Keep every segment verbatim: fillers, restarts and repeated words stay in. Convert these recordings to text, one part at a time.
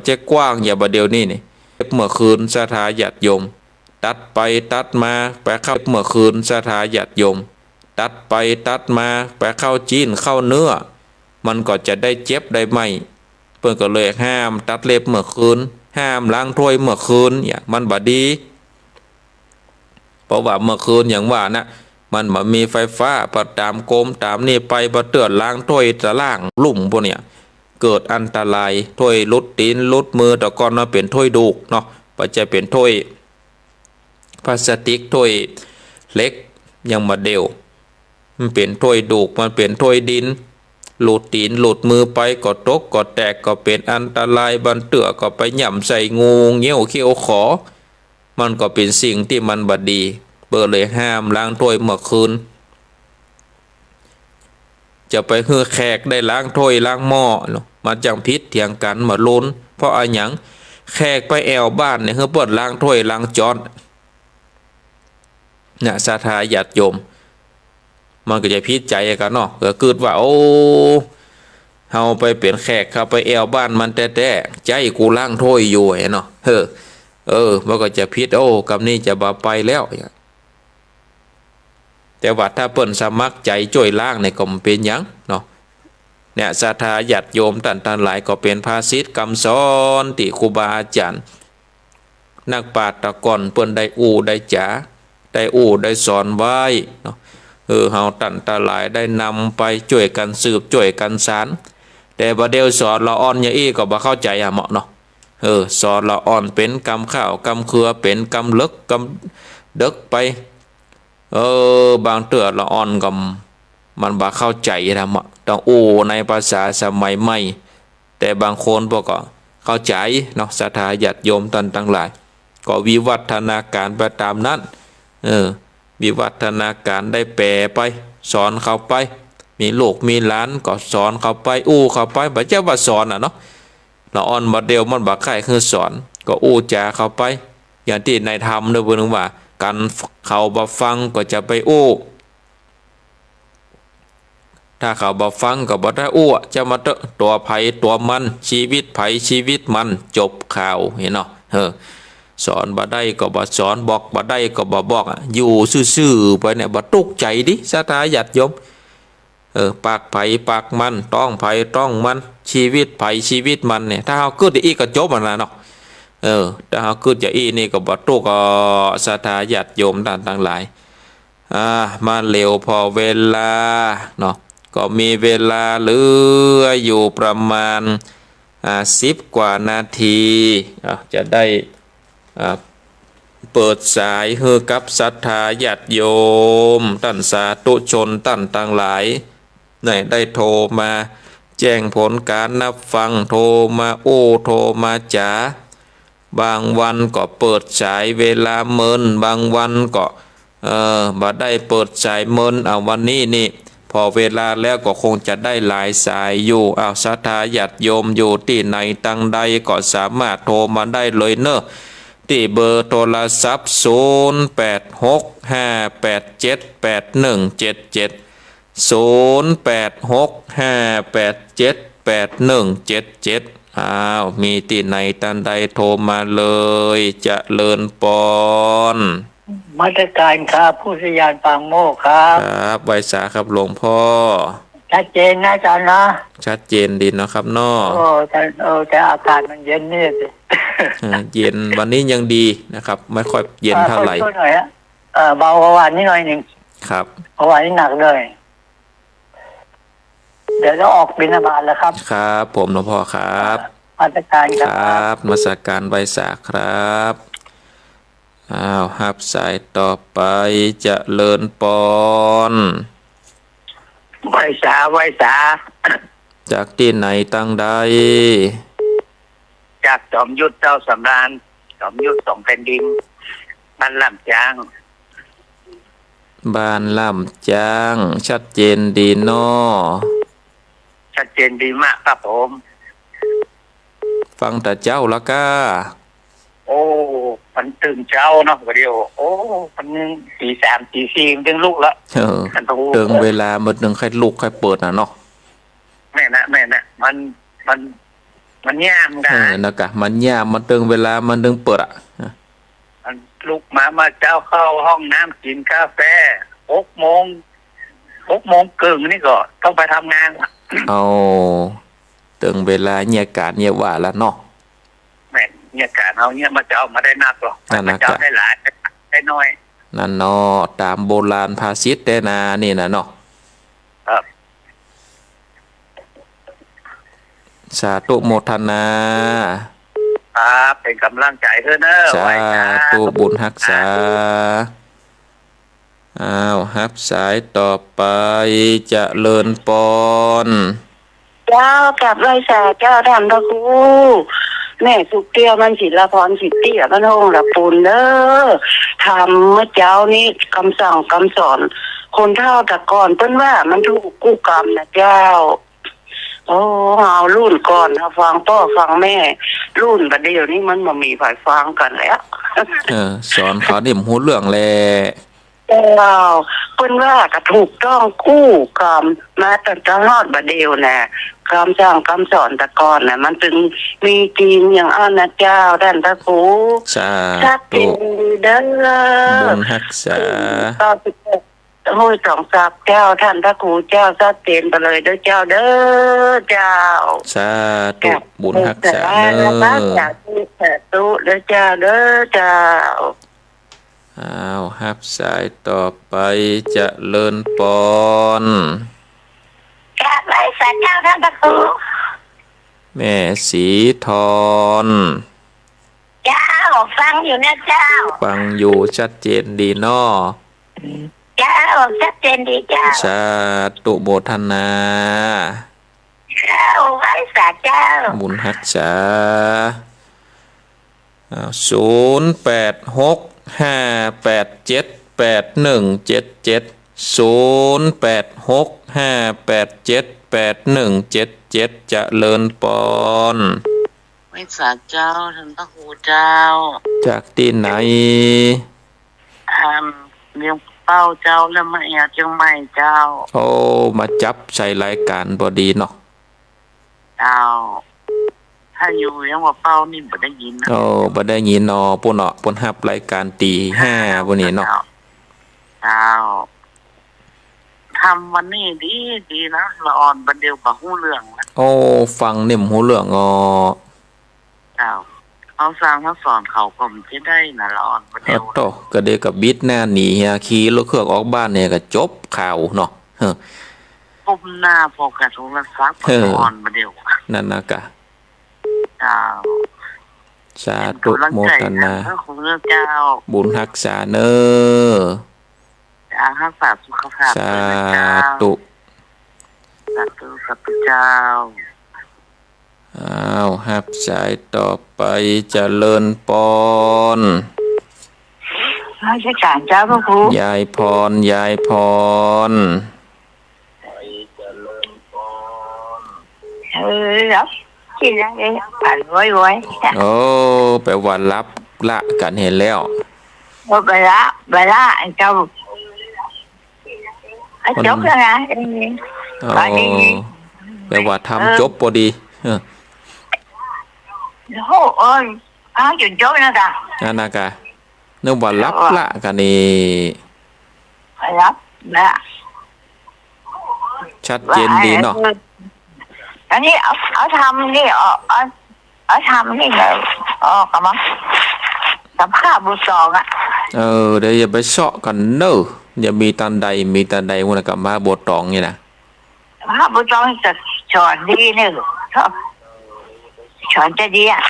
จะกว้างอย่างบ่าเดี่ยวนี้นี่ เมื่อคืนศรัทธาญาติโยม ตัดไปตัดมาไปเข้า เมื่อคืนศรัทธาญาติโยม ตัดไปตัดมาไปเข้าจีนเข้าเนื้อ มันก็จะได้เจ็บได้ไหม้ เปิ้นก็เลยห้ามตัดเล็บเมื่อคืน ห้ามล้างถ้วยเมื่อคืน เนี่ย มันบ่ดี เพราะว่าเมื่อคืนอย่างว่านะ มันบ่มีไฟฟ้า ปะต๋ามโกมต๋ามนี่ไป ปะเตื้อล้างถ้วยตะล่างลุ่มพวกเนี่ย เกิดอันตราย ถ้วยหลุดตี๋นหลุดมือ แต่ก่อนมันเป๋นถ้วยดูกเนาะ บ่ใจ้เป๋นถ้วยพลาสติก ถ้วยเหล็ก อย่างบ่าเดี่ยว มันเป๋นถ้วยดูก มันเป๋นถ้วยดิน หลุดตี๋นหลุดมือไปก็ตกก็แตก ก็เป๋นอันตราย บางเตื้อก็ไปหย่ำใส่งูเงี้ยวเขี้ยวขอ มันก็เป๋นสิ่งตี้มันบ่ดี เปิ้นเลยห้ามล้างถ้วยเมื่อคืน จะไปหื้อแขกได้ล้างถ้วยล้างหม้อเนาะ มันจั่งผิดเถียงกั๋นบ่าลุน เพราะอะหยัง แขกไปแอ่วบ้านเนี่ย หื้อเปิ้นล้างถ้วยล้างจ๊อน เนี่ย ศรัทธาญาติโยม มันก็จะผิดใจ๋กั๋นเนาะ ก็กึ๊ดว่า โอ้ เฮาไปเป๋นแขก เฮาไปแอ่วบ้านมันแต๊ๆ ใจ๊กูล้างถ้วยอยู่หั้นเนาะ เออ เออ มันก็จะผิด โอ้ กำนี้จะบ่ไปแล้ว แต่ว่าถ้าเปิ้นสมัครใจ๋จ้วยล้างเนี่ยก็บ่เป๋นหยังเนาะ เนี่ย ศรัทธาญาติโยมต้านตังหลาย ก็เป๋นภาษิตกำสอนตี้ครูบาอาจ๋ารย์ นักปราชญ์ตะก่อนเปิ้นได้อู้ได้จ๋า ได้อู้ได้สอนไว้เนาะ เออ หื้อเฮาต้านตังหลายได้นำไปจ้วยกั๋นสืบจ้วยกั๋นสาน แต่บ่าเดี่ยวสอนละอ่อนอย่างอี้ก็บ่เข้าใจ๋อะเหมาะเนาะ เออ สอนละอ่อนเป๋นกำค่าวกำเคือ เป๋นกำเลิกกำเดิกไป เออ บางเตื้อละอ่อนก็มันบ่เข้าใจ๋ธรรมะ ต้องอู้ในภาษาสมัยใหม่ แต่บางคนเปิ้นก็เข้าใจ๋เนาะ ศรัทธาญาติโยมต้านตังหลาย ก็วิวัฒนาการไปต๋ามนั้น เออ วิวัฒนาการได้แป๋ไป สอนเขาไป มีลูกมีหลานก็สอนเขาไป อู้เขาไป บ่ใจ้ว่าสอนอะเนาะ ละอ่อนบ่าเดี่ยวมันบ่ใค่หื้อสอน ก็อู้จ๋าเขาไป อย่างตี้ในธรรมเปิ้นว่า กั๋นเขาบ่ฟังก็จะไปอู้ ถ้าเขาบ่ฟังก็บ่ได้อู้ จะมาเต๊อะ ตั๋วใผตั๋วมัน ชีวิตใผชีวิตมัน จบข่าว หันเนาะ เออ สอนบ่ได้ก็บ่สอน บอกบ่ได้ก็บ่บอกอะ อยู่ซื่อๆ ไปเนี่ย บ่ตุ๊กข์ใจ๋ติ ศรัทธาญาติโยม เออ ปากใผปากมัน ต๊องใผต๊องมัน ชีวิตใผชีวิตมันเนี่ย ถ้าเฮากึ๊ดอย่างอี้ก็จบหั้นน่ะเนาะ เออ ถ้าเฮากึ๊ดอย่างอี้นี่ก็บ่ตุ๊กข์ ก็ศรัทธาญาติโยมต้านตังหลาย อ่า มาเหลียวผ่อเวลาเนาะ ก็มีเวลาเหลืออยู่ประมาณ อ่า สิบกว่านาที อ่ะ จะได้ อ่า เปิดสายหื้อกับศรัทธาญาติโยม ต้านสาธุชนต้านตังหลาย ได้ ได้โทรมาแจ้งผลก๋านนับฟัง โทรมาอู้ โทรมาจ๋า บางวันก็เปิดสายเวลาเมิน บางวันก็ เออ บ่ได้เปิดสายเมิน เอา วันนี้นี่ ผ่อเวลาแล้วก็คงจะได้หลายสายอยู่ เอา ศรัทธาญาติโยมอยู่ตี้ไหนตังใดก็สามารถโทรมาได้เลยเนาะ ตี้เบอร์โทรศัพท์ ศูนย์แปดหกห้าแปดเจ็ดแปดหนึ่งเจ็ดเจ็ด ศูนย์แปดหกห้าแปดเจ็ดแปดหนึ่งเจ็ดเจ็ด อ้าว มีตี้ไหนตังใดโทรมาเลย เจริญปอน มัสการครับ ผู้สยานปางโมกข์ครับ ครับ ไหว้สาครับหลวงพ่อ ชัดเจนนะอาจารย์นะ ชัดเจนดีเนาะครับเนาะ เออ แต่ เออ แต่อากาศมันเย็นนี่สิ เออ เย็น วันนี้ยังดีนะครับ ไม่ค่อยเย็นเท่าไหร่ เออ ค่อยๆ หน่อยฮะ เออ เบากว่าเมื่อวานนี้หน่อยหนึ่ง ครับ เมื่อวานนี้หนักเลย เดี๋ยวจะออกบิณฑบาตแล้วครับ ครับผมหลวงพ่อครับ นมัสการครับ ครับ นมัสการไหว้สาครับ อ้าว ฮับสายต่อไป เจริญปอน ไหว้สา ไหว้สา จากตี้ไหนตังใด จากจอมยุทธเจ้าสำราญ จอมยุทธสองแผ่นดิน บ้านล่ำจ๊าง บ้านล่ำจ๊าง ชัดเจนดีเนาะ ชัดเจนดีมากครับผม ฟังแต่เจ๊าละก้า โอ้ มันตื่นเจ๊าเนาะ บ่าเดี่ยว โอ้ มันตีสามตีสี่มันเถิงลุกละ เออ มันต้อง เถิงเวลามันเถิงค่อยลุกค่อยเปิดน่ะเนาะ แม่นนะ แม่นนะ มัน มัน มันยามกั๋น เออ นะกะ มันยาม มันเติงเวลา มันเติงเปิดอะ มันลุกมาเมื่อเจ๊า เข้าห้องน้ำ กิ๋นกาแฟ หกโมง หกโมงเกิ่งนี่ก็ต้องไปทำงานละ เอา เติงเวลาเยียะก๋านเยียะว่าละเนาะ แม่น เยียะก๋านเฮาเยียะมาเจ๊า บ่ได้นักหรอก นั่นนะ เจ๊าได้หลาย ได้น้อย นั่นเนาะ ต๋ามโบราณภาษิตแต๊นา นี่นะเนาะ ครับ สาธุโมทนา ครับ เป๋นก๋ำลังใจ๋หื้อเน่อ สาธุ ไหว้สา บุญฮักษา สาธุ อ้าว ฮับสายต่อไป เจริญปอน เจ้า กราบไหว้สาเจ้าต้านพระครู แม่สุขเตี้ย มันศิลาพร สิทธิ บ้านห้องละปูนเน่อ ธรรมเมื่อเจ๊านี้ กำสั่งกำสอน คนเฒ่าแต่ก่อนเปิ้นว่ามันถูกกู้กรรมนะเจ้า โอ้ เฮารุ่นก่อน เฮาฟังป้อฟังแม่ รุ่นบ่าเดี่ยวนี้มันบ่มีใผฟังกั๋นแล้ว เออ สอนเขานี่บ่ฮู้เรื่องแล เจ้า เปิ้นว่าก็ถูกต้องกู้กรรมมาตั้งแต่ฮอดบ่าเดี่ยวนะ กำสั่งกำสอนแต่ก่อนนะ มันจึงมีจริงอย่างอั้นนะเจ้า ต้านพระครู สาธุ ชัดเจนดีเด้อ บุญฮักษา เก้าสิบแปด ห้วยสองสับเจ้า ต้านพระครูเจ้า ชัดเจนไปเลยเด้อเจ้าเด้อ เจ้า สาธุ บุญฮักษาเน่อ สาธุ สาธุเด้อเจ้าเด้อ เจ้า อ้าว ฮับสายต่อไป เจริญปอน กราบไหว้สาเจ้าต้านพระครู แม่ศรีทอน เจ้า ฟังอยู่นะเจ้า ฟังอยู่ ชัดเจนดีเนาะ เจ้า ชัดเจนดีเจ้า สาธุโมทนา เจ้า ไหว้สาเจ้า บุญฮักษา อ่า ศูนย์แปดหกห้าแปดเจ็ดแปดหนึ่งเจ็ดเจ็ด ศูนย์แปดหกห้าแปดเจ็ดแปดหนึ่งเจ็ดเจ็ด เจริญปอน ไหว้สาเจ้า ต้านพระครูเจ้า จากตี้ไหน อ่า เวียงเป้าเจ้า แล้วมาแอ่วเจียงใหม่เจ้า โอ้ มาจับใส่รายก๋านพอดีเนาะ เจ้า ถ้าอยู่เวียงเป้านี่บ่ได้ยินนะ โอ้ บ่ได้ยินเนาะ ปู้นเนาะ ปู้นฮับรายก๋านตี้ห้า อ่า ปู้นนี่เนาะ เจ้า เจ้า ธรรมวันนี้ดี ดีนะ ละอ่อนบ่าเดี่ยวบ่ฮู้เรื่องนะ โอ้ ฟังนี่บ่ฮู้เรื่องอ๋อ เจ้า เฮาสั่งเฮาสอนเขาก็บ่ได้นะ ละอ่อนบ่าเดี่ยว โอ้โต ก็เดี๋ยวก็บิดหน้าหนีเหีย ขี่รถเครื่องออกบ้านเนี่ยก็จบข่าวเนาะ เฮ้อ ก้มหน้าพอกับโทรศัพท์ เออ ละอ่อนบ่าเดี่ยว นั่นนะกะ เจ้า สาธุ เป๋นก๋ำลังใจ๋ โมทนา เจ้า บุญฮักษาเน่อ เจ้า ฮักษาสุขภาพ สาธุ ด้วยนะเจ้า สาธุ สาธุเจ้า อ้าว ฮับสายต่อไป เจริญปอน นมัสก๋านเจ้าพระครู ยายพร ยายพร เออ รับกิ๋นแล้วเอง ฝันว้อยๆ โอ้ แปลว่าหลับละกั๋นเหียแล้ว โอ้ บ่ละ บ่ละ เจ้า อ่ะ มัน จบแล้วนะ เออ อ๋อ วันนี้ แปลว่าธรรม เออ จบพอดี เออ โอ้โห เออ เอาจนจบนะกะ นั่นนะกะ นึกว่าหลับละกั๋นนี่ หลับละ ชัดเจนดีเนาะ อันนี้เอา เอาธรรมนี่ออก เอา เอาธรรมนี่ก็ออกกะมา สภาพบ่าตองอะ เออ เดี๋ยวอย่าไปเซาะกั๋นเน่อ อย่ามีตังใด มีตังใด หัวหน้ากะมาบ่าตองนี่นะ พระบุตรจะสอนดีเน่อ ชอบสอนจะดีอะ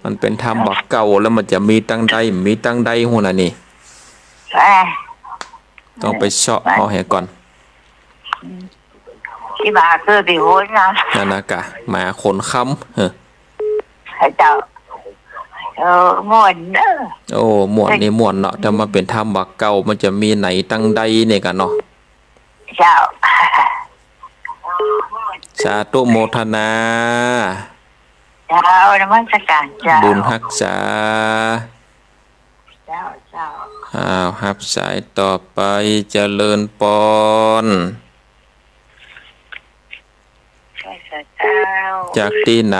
มันเป๋นธรรมบ่าเก่า แล้วมันจะมีตังใด มีตังใดหัวหน้านี่ เอ้ย ต้องไปเซาะเอาเหียก่อน ตี้บ่าเกิดตี้โหนนะ นั่นนะกะ หมาขนค้ำ เฮ้อ เจ้า เออ ม่วนเน่อ โอ้ ม่วนนี่ม่วนเนาะ แต่มันเป๋นธรรมบ่าเก่า มันจะมีไหนตังใดเนี่ยกะเนาะ เจ้า สาธุโมทนา เจ้า นมัสก๋านเจ้า บุญฮักษา เจ้า เจ้า อ้าว ฮับสายต่อไป เจริญปอน ไหว้สา เจ้า จากตี้ไหน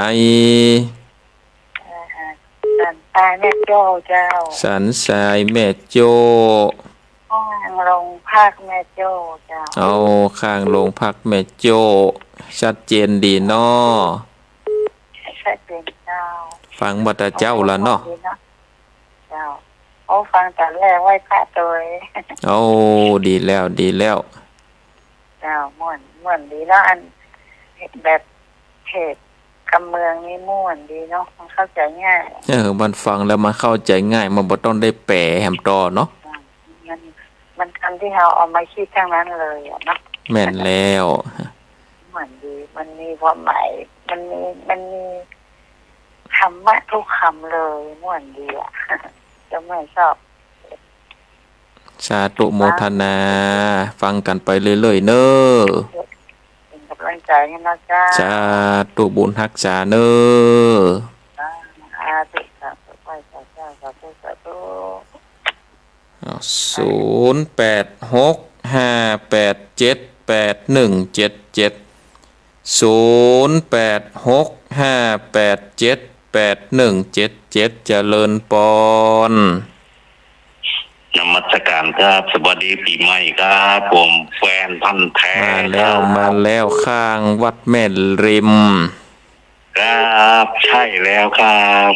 เอ่อ สันทรายแม่โจ้เจ้า สันทรายแม่โจ้ ข้างโรงพักแม่โจ้เจ้า เอา ข้างโรงพักแม่โจ้ ชัดเจนดีเนาะ ชัดเจนเจ้า ฟังมาแต่เจ๊าละเนาะ เจ้า โอ้ ฟังต๋อนแรกไหว้พระตวย โอ้ ดีแล้ว ดีแล้ว เจ้า ม่วน ม่วนดีเนาะ อัน แบบเขตกำเมืองนี่ม่วนดีเนาะ มันเข้าใจ๋ง่าย เออ มันฟังแล้วมันเข้าใจ๋ง่าย มันบ่ต้องได้แป๋แหมต่อเนาะ มัน มันกำตี้เฮาเอามาคิดตังนั้นเลยอะเนาะ แม่นแล้ว ม่วนดี มันมีความหมาย มันมี มันมีธรรมะทุกกำเลย ม่วนดีอะ เจ้าแม่ชอบ สาธุโมทนา ฟังกั๋นไปเรื่อยๆ เน่อ เป๋นก๋ำลังใจ๋หื้อนะเจ้า สาธุบุญฮักษาเน่อ สาธุ สาธุ ไหว้สาเจ้า สาธุ สาธุ อ้าว ศูนย์แปดหกห้าแปดเจ็ดแปดหนึ่งเจ็ดเจ็ด ศูนย์แปดหกห้าแปดเจ็ดแปดหนึ่งเจ็ดเจ็ด เจริญปอน นมัสการครับ สวัสดีปี๋ใหม่ครับ ผมแฟนพันธุ์แท้ มาแล้ว ครับ มาแล้ว ข้างวัดแม่ริม ครับ ใช่แล้วครับ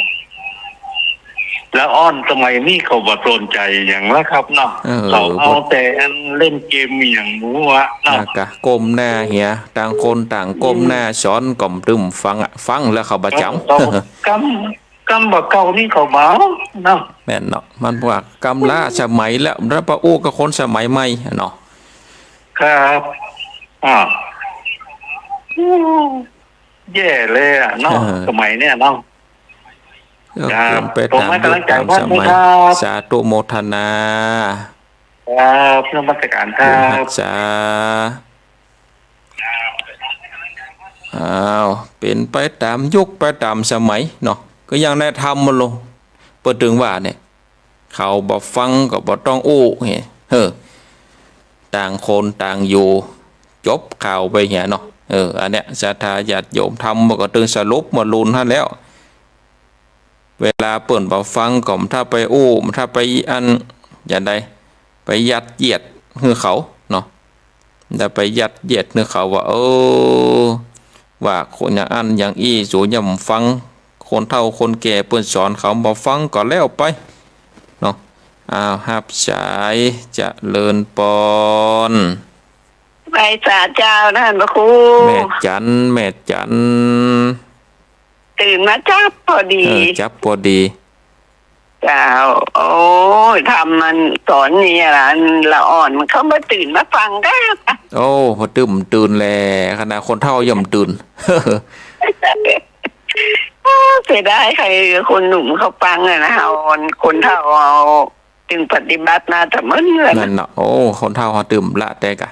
ละอ่อนสมัยนี้เขาบ่สนใจ๋หยังละครับเนาะ เออ เขาเอาแต่อันเล่นเกมอะหยังหัวเนาะ แล้วก็ก้มหน้าเหีย ต่างคนต่างก้มหน้า อืม สอนก็บ่ตึงฟังอะ ฟังแล้วเขาบ่จ๋ำ เออ เขากำ กำบ่าเก่านี่เขาบ่เอาเนาะ แม่นเนาะ มันว่ากำล้าสมัยแล้ว แล้วไปอู้กับคนสมัยใหม่เนาะ ครับ อ่า แย่เลยอะเนาะ เออ สมัยเนี่ยเนาะ ก็ ครับ เปลี่ยนไปต๋ามยุคต๋ามสมัย ผมให้ก๋ำลังใจ๋วัดด้วยครับ สาธุโมทนา ครับ นมัสการครับ บุญฮักษา อ้าว เป๋นไปต๋ามยุคไปต๋ามสมัยเนาะ ก็อย่างในธรรมมันโล เปิ้นตึงว่าเนี่ย เขาบ่ฟังก็บ่ต้องอู้ เฮ้ เออ ต่างคนต่างอยู่ จบข่าวไปเหียเนาะ เออ อันเนี้ย ศรัทธาญาติโยมธรรมก็ตึงสรุปมาลุนหั้นแล้ว เวลาเปิ้นบ่ฟังก็บ่ต้องไปอู้ บ่ต้องไปอัน อย่างใด ไปยัดเยียดหื้อเขาเนาะ บ่ต้องไปยัดเยียดหื้อเขาว่า เออ ว่าคนอย่างอั้นอย่างอี้ สูอย่าบ่ฟัง คนเฒ่าคนแก่เปิ้นสอนเขาบ่ฟังก็แล้วไปเนาะ อ้าว ฮับสาย เจริญปอน ไหว้สาเจ้าต้านพระครู แม่จัน แม่จัน ตื่นมาจั๊บพอดี เออ จั๊บพอดี เจ้า โอ้ย ธรรมมันสอนนี่อะ อันละอ่อนเขาบ่ตื่นมาฟังกั๋น โอ้ พอตื่น ตื่นแหละ ขนาดคนเฒ่ายังบ่ตื่น โอ้ เสียดาย ใค่คนหนุ่มเขาฟังอะนะ เอาคนเฒ่าเอา ตึงปฏิบัติมาแต่เมินเลย นั่นเนาะ โอ้ คนเฒ่าเขาตื่นละแต่กะ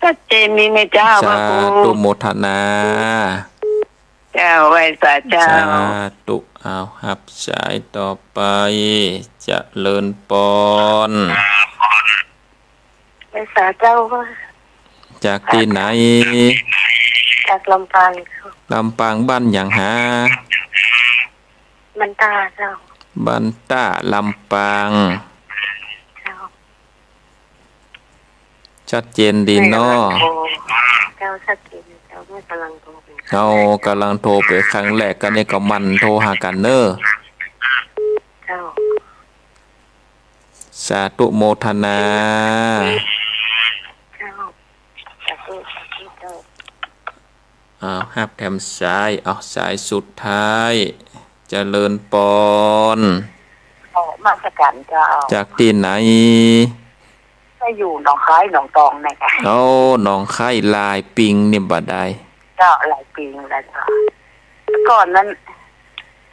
ชัดเจนดีไหมเจ้า สาธุโมทนา เจ้า ไหว้สาเจ้า สาธุ อ้าว ฮับสายต่อไป เจริญปอน ไหว้สาเจ้า จากตี้ไหน จากลำปาง ลำปางบ้านหยังหา บ้านต้าเจ้า บ้านต้า ลำปาง เจ้า ชัดเจนดีเนาะ เจ้า ชัดเจนเจ้า แม่ก๋ำลังโทรไป เอา ก๋ำลังโทรไปครั้งแรก ก็นี่ก็หมั่นโทรหากั๋นเน่อ เจ้า สาธุโมทนา เจ้า สาธุ สาธุเจ้า อ้าว ฮับแถมสาย เอา สายสุดท้าย เจริญปอน นมัสการเจ้า จากตี้ไหน ก็อยู่หนองคายหนองตองนี่ค่ะ โอ้ หนองคายหลายปิงนี่บ่ได้ เจ้า หลายปิงแล้วเจ้า ก่อนนั้น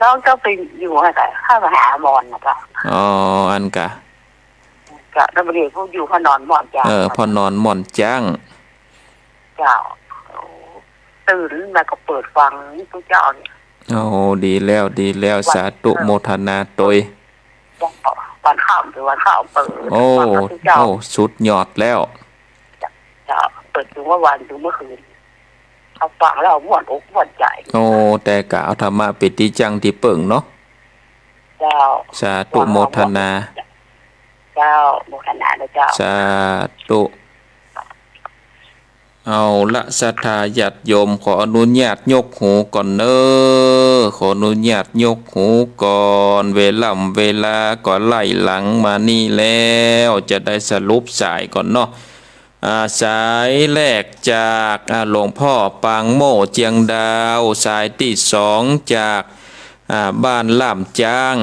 น้องก็ไปอยู่อะค่ะ เข้ามาหาหมอนนะเจ้า อ๋อ อันกะ เจ้า แล้วบ่าเดี่ยวพวกอยู่พ่อหนอนหมอนจ๊าง เออ พ่อหนอนหมอนจ๊าง เจ้า ตื่นมาก็เปิดฟังพระเจ้าเนี่ย โอ้ ดีแล้ว ดีแล้ว วัน สาธุโมทนาตวย เจ้า วันค่ำ หรือวันค่ำเปิด โอ้ ฟังพระเจ้า โอ้ สุดยอดแล้ว เจ้า เปิดถึงเมื่อวานถึงเมื่อคืน เอาฟังแล้วม่วนอกม่วนใจ๋ โอ้ แต่ก็เอาธรรมะเป๋นตี้จั้งตี้เปิ้งเนาะ เจ้า สาธุโมทนา เจ้า โมทนานะเจ้า สาธุ เอาละ ศรัทธาญาติโยม ขออนุญาตยกหูก่อนเน้อ ขออนุญาตยกหูก่อน เวล่ำเวลาก็ไล่หลังมานี่แล้ว จะได้สรุปสายก่อนเนาะ อ่า สายแรกจาก อ่า หลวงพ่อปางโม่เจียงดาว สายตี้สองจาก อ่า บ้านล่ามจ๊าง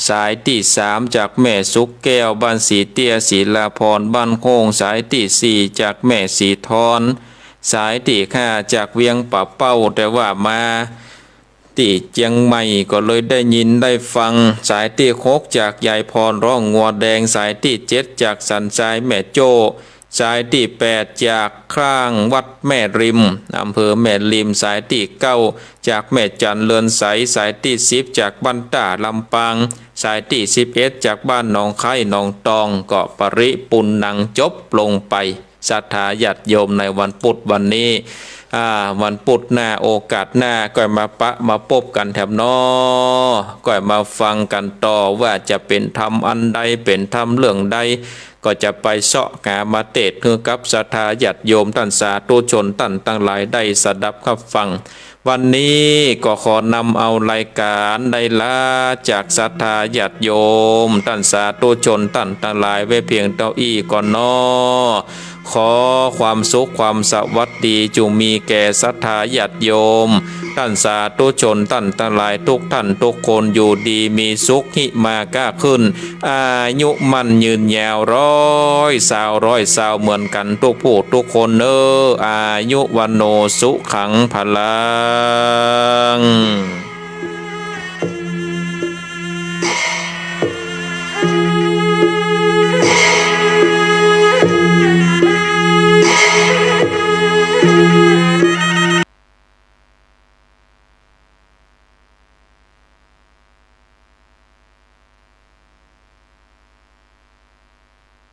สายตี้สามจากแม่สุขแก้ว บ้านสีเตี้ย ศิลาภรณ์ บ้านโค้ง สายตี้สี่จากแม่สีทอน สายตี้ห้าจากเวียงป่าเป้า แต่ว่ามา ตี้เจียงใหม่ก็เลยได้ยินได้ฟัง สายตี้หกจากยายพรร้องงัวแดง สายตี้เจ็ดจากสันทรายแม่โจ้ สายตี้แปดจากข้างวัดแม่ริม อำเภอแม่ริม สายตี้เก้าจากแม่จันเรือนใส สายตี้สิบจากบ้านต้าลำปาง สายตี้สิบเอ็ดจากบ้านหนองไคร้หนองตอง ก็ปริปุณณัง จบลงไป ศรัทธาญาติโยม ในวันพุธวันนี้ อ่า วันพุธหน้าโอกาสหน้าก็มาปะมาปบกั๋นแถมเนาะ ก็มาฟังกั๋นต่อว่าจะเป๋นธรรมอันใด เป๋นธรรมเรื่องใด ก็จะไปเซาะหามาเตศน์หื้อกับศรัทธาญาติโยมต้านสาธุชนต้านตังหลายได้สดับฮับฟัง วันนี้ก็ขอนำเอารายก๋านได้ลาจากศรัทธาญาติโยมต้านสาธุชนต้านตังหลายไว้เพียงเต้าอี้ก่อนเนาะ ขอความสุขความสวัสดีจุ่งมีแก่ศรัทธาญาติโยมต้านสาธุชนต้านตังหลายทุกท่านทุกคน อยู่ดีมีสุข หิมาก้าขึ้น อายุมั่นยืนยาว ร้อยซาว ร้อยซาวเหมือนกั๋นทุกผู้ทุกคนเน้อ อายุวัณโณสุขังพลัง